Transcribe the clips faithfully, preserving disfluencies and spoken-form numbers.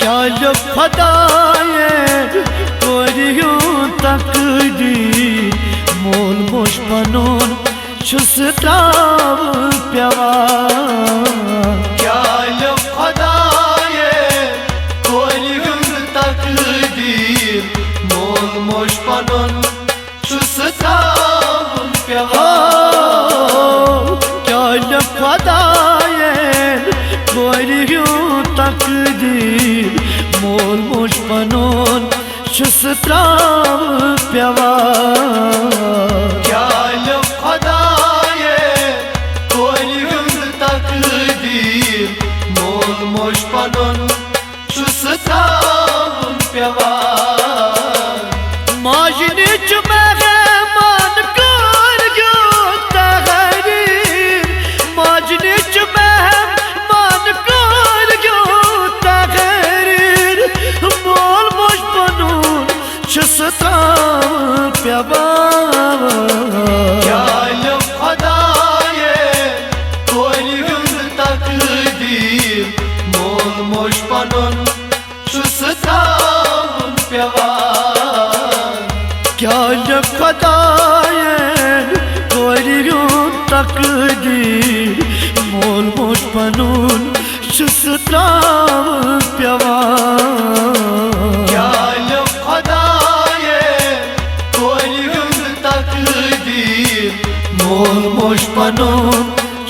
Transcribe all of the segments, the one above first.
کیٛاہ لیوٚکھ خۄدایَن کورِ ہُنٛد تقدیٖر، مول موج پَنُن چھُس ترٛاوُن پٮ۪وان۔ کیٛاہ لیوٚکھ خۄدایَن کورِ ہُنٛد تقدیٖر، مول موج پَنُن چھُس ترٛاوُن پٮ۪وان۔ ہو، کیٛاہ لیوٚکھ خۄدایَن کورِ ہُنٛد تقدیٖر، مول موج پَنُن چھُس ترٛاوُن پٮ۪وان۔ کیٛاہ لیوٚکھ خۄدایَن کورِ ہُنٛد تقدیٖر، مول موج پَنُن چھُس ترٛاوُن پٮ۪وان۔ ماجہِ نیٚچُو مہمان کورِ ہُنٛد تقدیٖر، ماجہِ نیٚچُو مہمان کورِ ہُنٛد تقدیٖر، مول موج پَنُن چھُس ترٛاوُن پٮ۪وان۔ کیٛاہ لیوٚکھ خۄدایَن کورِ ہُنٛد تقدیٖر، مول موج پَنُن چھُس ترٛاوُن پٮ۪وان۔ کیٛاہ لیوٚکھ خۄدایَن کورِ ہُنٛد تقدیٖر، مول موج پَنُن چھُس ترٛاوُن پٮ۪وان۔ کیٛاہ لیوٚکھ خۄدایَن کورِ ہُنٛد تقدیٖر، مول موج پَنُن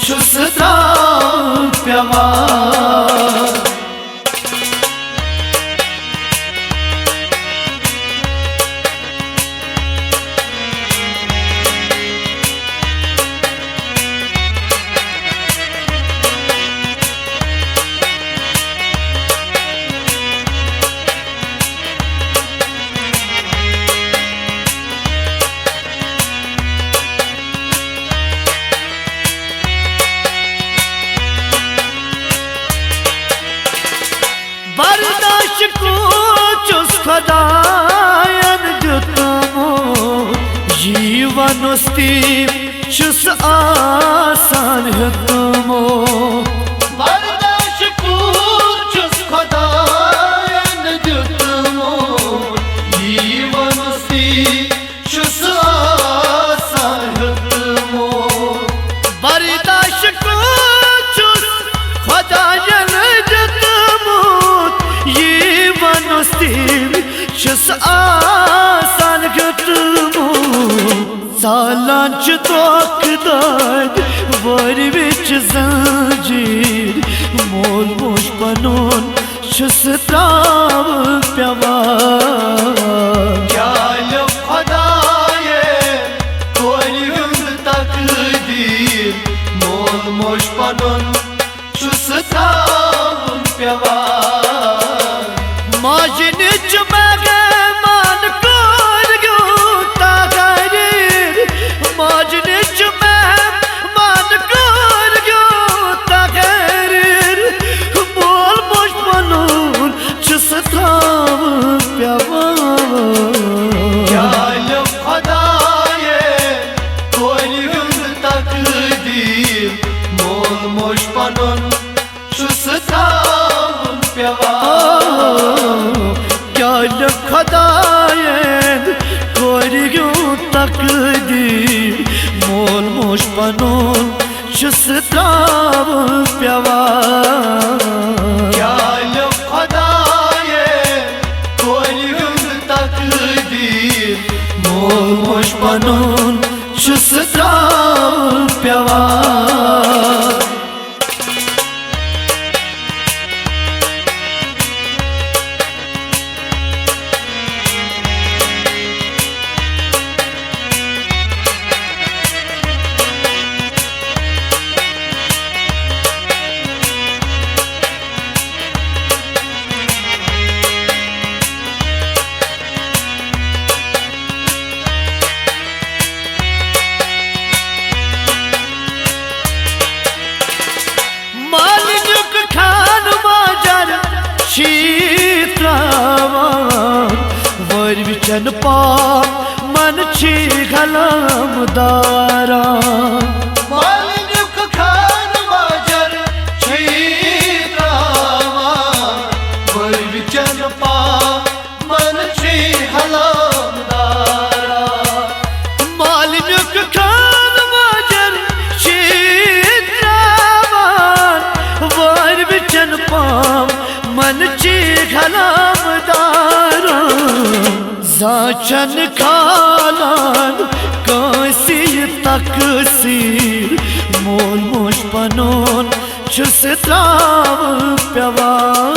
چھُس ترٛاوُن پٮ۪وان۔ برداشت کوٗت چھُس خۄدایَن دیُتمُت، یی وَنُس تی چھُس آسان ہیوٚتمُت۔ برداشت کوٗت چھُس خۄدایَن دیُتمُت، یی وَنُس تی چھُس آسان ہیوٚتمُت۔ برداشت کوٗت چھُس خۄدایَن دیُتمُت، یی وَنُس تٔمۍ چھُس آسان ہیوٚتمُت۔ ژالان چھِ دھوکہٕ دٲدۍ وٲرۍ وِچ زنجیٖر، مول موج پَنُن چھُس ترٛاوُن پٮ۪وان۔ کیٛاہ لیوٚکھ خۄدایَن کورِ ہُنٛد تقدیٖر، مول موج پَنُن چھُس ترٛاوُن پٮ۪وان۔ ماجہِ نیٚچُو مہمان کورِ ہُنٛد تقدیٖر، ماجہِ نیٚچُو مہمان کورِ ہُنٛد تقدیٖر، مول موج پَنُن چھُس ترٛاوُن پٮ۪وان۔ کیٛاہ لیوٚکھ خۄدایَن کورِ ہُنٛد تقدیٖر، مول موج پَنُن چھُس ترٛاوُن پٮ۪وان۔ کیٛاہ لیوٚکھ خۄدایَن کورِ ہُنٛد تقدیٖر، مول موج پَنُن چھُس ترٛاوُن پٮ۪وان۔ کیٛاہ لیوٚکھ خۄدایَن کورِ ہُنٛد تقدیٖر، مول موج پَنُن چھُس ترٛاوُن پٮ۪وان۔ مالنیُک خان ماجر چھی تراوان، وٲرۍ وٕچھن پاپ من چھی غلام داران۔ مالنیُک خان ماجر چھی تراوان، وٲرۍ وچن پام من چی غلام دارم، زانچن کھالان کٲنٛسہِ یہِ تقصیر، مول موج پنُن چھُس تراوُن پیوان۔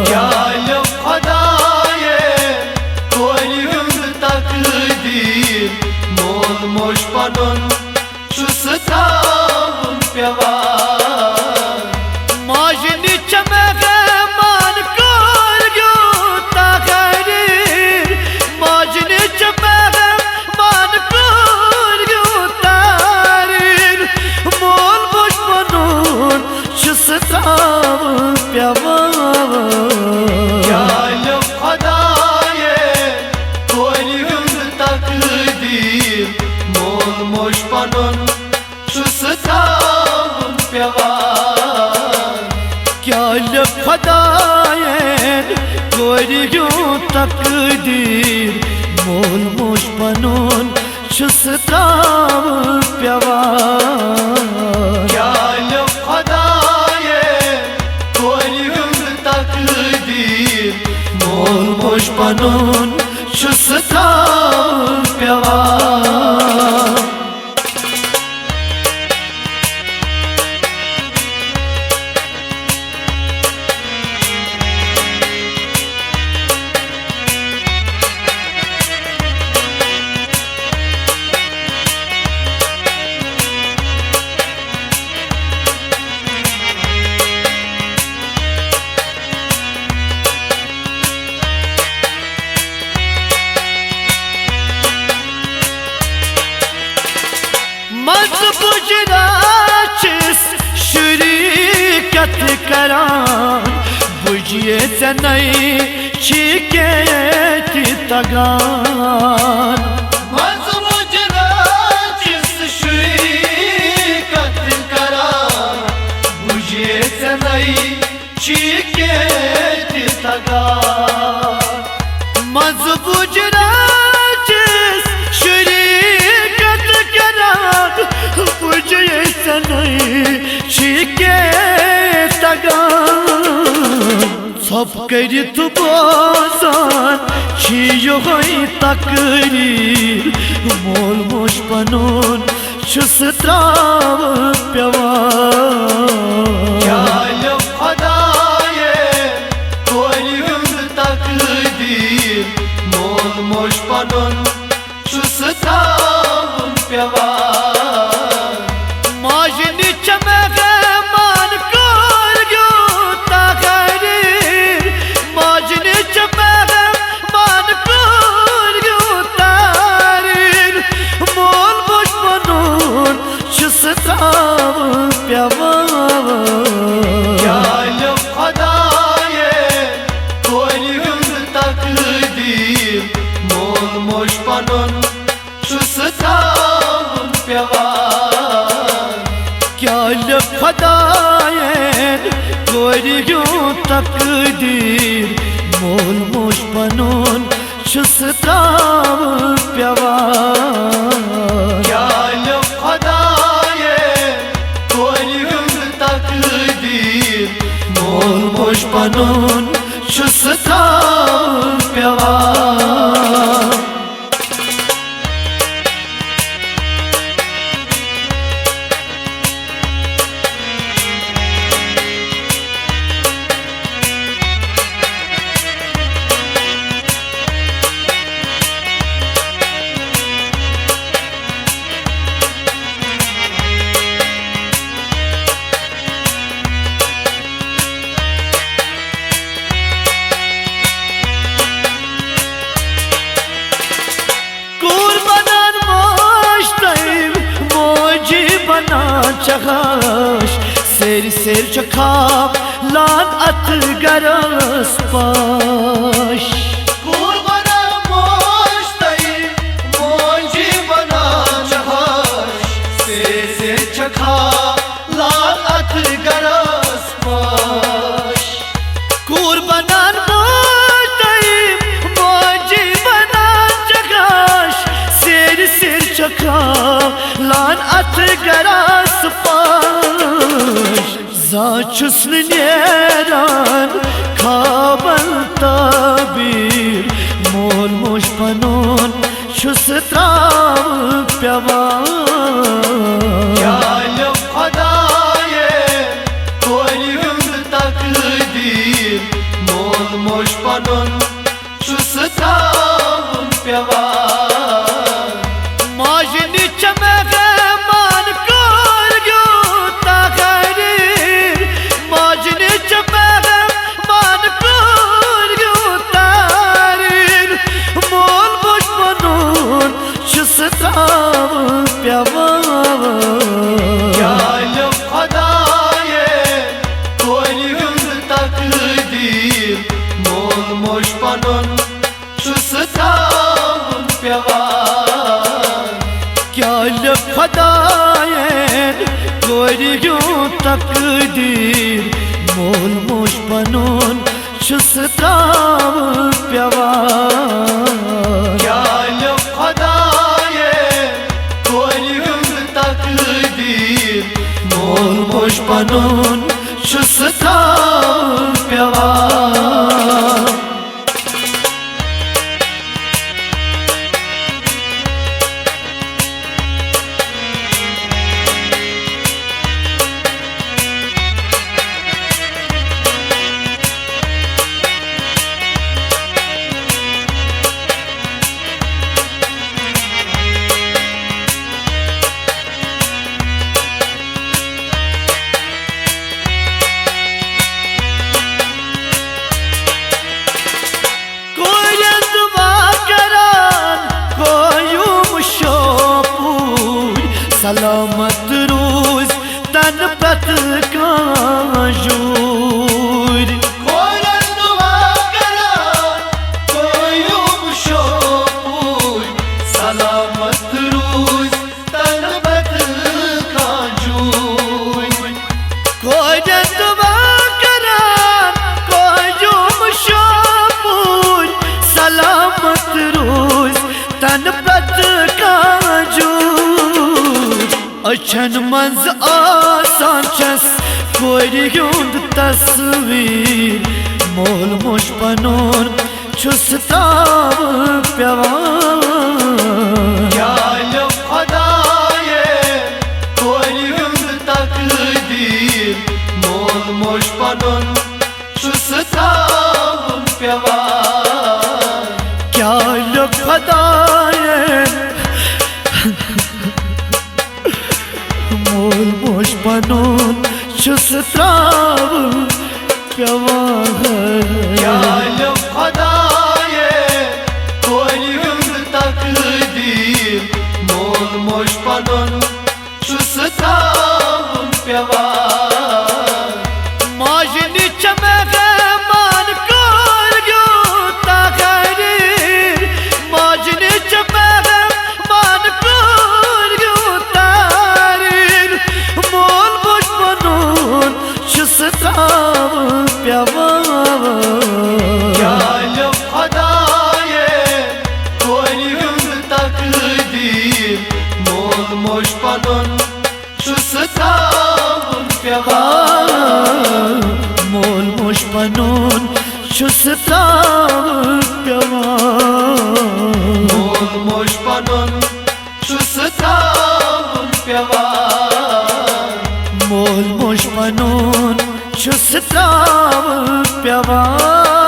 کیٛاہ لٮ۪کھ خۄدایے کورِ ہُنٛد تقدیٖر، مول موج پنُن چھُس تراوُن پیوان۔ ماجہِ نِچ مہمان کور یوٗتاہ غریٖب، ماجہِ نِچ مہمان کور یوٗتاہ غریٖب، مول موج پنُن چھُس تراوُن پیوان۔ کیٛاہ لٮ۪کھ خۄدایے کورِ ہُنٛد تقدیٖر، مول موج پنُن چھُس تراوُن پیوان۔ کیٛاہ لٮ۪کھ خۄدایَن کورِ ہُنٛد تقدیٖر، مول موج پنُن چھُس تراوُن پیوان۔ کیٛاہ لٮ۪کھ خۄدایَن کورِ ہُنٛد تقدیٖر، مول موج پنُن چھُس تراوُن پیوان۔ منٛزٕ بُجرا چھِس شریٖکت کران، بُجے ژےٚ نَے چھی کینٛہہ تہِ تگان۔ منٛزٕ بُجرا چھِس شریٖکت کران، بُجے ژےٚ نَے چھی کینٛہہ تہِ تگان۔ منٛزٕ بُجرا چھِس شریٖکت کران، بُجے ژےٚ نَے چھی کینٛہہ تگان۔ ژھۄپ کٔرِتھ بوزان چھی یِہوٚے تقریٖر، مول موج پنُن چھُس تراوُن پیوان۔ کیٛاہ لٮ۪کھ خۄدایے کورِ ہُنٛد تقدیٖر، مول موج پنُن چھُس تراوُن پیوان۔ ماجہِ نِچ مہمان کور یوٗتاہ غریٖب، ماجہِ نِچ مہمان کور یوٗتاہ غریٖب، مول موج پنُن چھُس تراوُن پیوان۔ کیٛاہ لٮ۪کھ خۄدایے کورِ ہُنٛد تقدیٖر، مول موج پنُن چھُس تراوُن پیوان۔ کیٛاہ لٮ۪کھ خۄدایَن کورِ ہُنٛد تقدیٖر، مول موج پنُن چھُس تراوُن پیوان۔ کیٛاہ لٮ۪کھ خۄدایَن کورِ ہُنٛد تقدیٖر، مول موج پنُن چھُس تراوُن پیوان۔ کوٗر بنان موج تٔمۍ، موجی بنان چھِ ہاش۔ سیرِ سیرِ چھِ کھالان اَتھ گرس پاش۔ کوٗر بنان موج تٔمۍ، موجی بنان چھِ ہاش۔ سیرِ سیرِ چھِ کھالان اَتھ گرس پاش۔ کوٗر بنان موج تٔمۍ، موجی بنان چھِ ہاش۔ سیرِ سیرِ چھِ کھالان اَتھ گرس پاش۔ چھُس نہٕ نیران خوابن تعبیٖر، مول موج پنُن چھُس ترٛاوُن پٮ۪وان۔ کیٛاہ لیوٚکھ خۄدایے کورِ ہُنٛد تقدیٖر، مول موج پنُن چھُس ترٛاوُن پٮ۪وان۔ ماجہِ نِش چھِ مہمان کوٚر یوٗتاہ غریٖب، ماجہِ نِش چھِ مہمان کوٚر یوٗتاہ غریٖب، مول موج پنُن چھُس ترٛاوُن پٮ۪وان۔ کیٛاہ لیوٚکھ خۄدایے کورِ ہُنٛد تقدیٖر، مول موج پنُن چھُس ترٛاوُن پٮ۪وان۔ کیٛاہ لیوٚکھ خۄدایَن کورِ ہُنٛد تقدیٖر، مول موج پنُن چھُس ترٛاوُن پٮ۪وان۔ کیٛاہ لیوٚکھ خۄدایَن کورِ ہُنٛد تقدیٖر، مول موج پنُن چھُس ترٛاوُن پٮ۪وان۔ کورٮ۪ن دُعا کران قٲیوٗم شاپوٗرۍ، سلامت روٗزۍ تن پرٛٮ۪تھ کانٛہہ جوٗرۍ۔ کورٮ۪ن دُعا کران قٲیوٗم شاپوٗرۍ، سلامت روٗزۍ تن پرٛٮ۪تھ کانٛہہ جوٗرۍ۔ کورٮ۪ن دُعا کران قٲیوٗم شاپوٗرۍ، سلامت روٗزۍ تن پرٛٮ۪تھ کانٛہہ جوٗرۍ۔ أچھن منٛز آسان چھَس کورِ ہُنٛد تصویٖر، مول موج پنُن چھُس ترٛاوُن پٮ۪وان۔ کیٛاہ لیوٚکھ خۄدایے کورِ ہُنٛد تقدیٖر، مول موج پنُن چھُس ترٛاوُن پٮ۪وان۔ کیٛاہ لیوٚکھ خۄدایَن مول موج پنُن چھُس ترٛاوُن پٮ۪وان۔ کیٛاہ لیوٚکھ خۄدایے کورِ ہُنٛد تقدیٖر، مول موج پنُن چھُس ترٛاوُن پٮ۪وان۔ ماجہِ نِش چھِ مہمان کوٚر یوٗتاہ غریٖب، ماجہِ نِش چھِ مہمان کوٚر یوٗتاہ غریٖب، مول موج پنُن چھُس ترٛاوُن پٮ۪وان۔ کیٛاہ لیوٚکھ خۄدایے کورِ ہُنٛد تقدیٖر، مول موج پنُن چھُس ترٛاوُن پٮ۪وان۔ مول موج پنُن چھُس ترٛاوُن پٮ۪وان۔ مول موج پنُن چھُس ترٛاوُن پٮ۪وان۔ مول موج پنُن چھُس ترٛاوُن پٮ۪وان۔